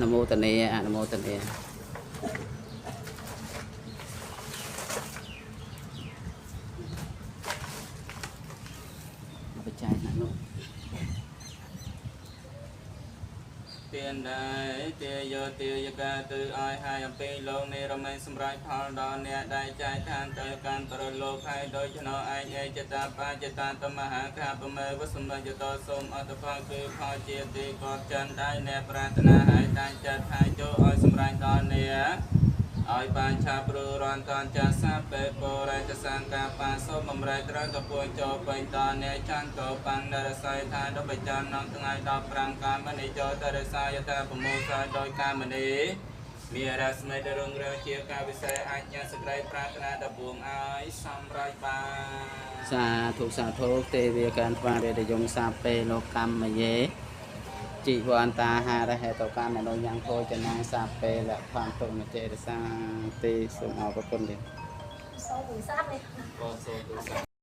នុមោទនាអនុមោទនាបច្ច័យណានោះ ទានដែរទាយោទាយកាទិឲ្យហើយអំពីលោកនេះរមែងសម្រេចផលដល់អ្នកដែលចែកឋានទៅកាន់ប្រលោកហើយដូច្នោះឯងឯចតាបាចតាតមហាខាបមេវសមយតសូមអត្តផលគឺផលជាទីកប់ចិនដែលអ្នកប្រាថ្នាហើយតាំងចិត្តហើយចូលឲ្យសម្រេចដល់អ្នកឲ្យបានឆាប់ព្រឺរន់តនចាសាពេបរិចសង្កាបាសូមបំរែត្រង់កពួយចូលពេញដល់អ្នកចន្ទបាននរស័យថាដល់ប្រចាំក្នុងថ្ងៃ15កាមនីចូលតរសាយថាប្រមូលសាយដោយកាមនីមានរស្មីដរុងរឿងជាការវិសេសអញ្ញាសក្តីប្រាថ្នាដពួងឲ្យសម្រេចបាន សាធុសាធុទេវាកានថ្វារេតយងសាពេលោកកម្មយេជីវន្តាហារហេតកម្មមនុយ៉ាងភោចនាសាពេលផន្តុមចេរសាទេសូមអរគុណទេ សូមទូរស័ព្ទនេះ ក៏សូមទូរស័ព្ទ។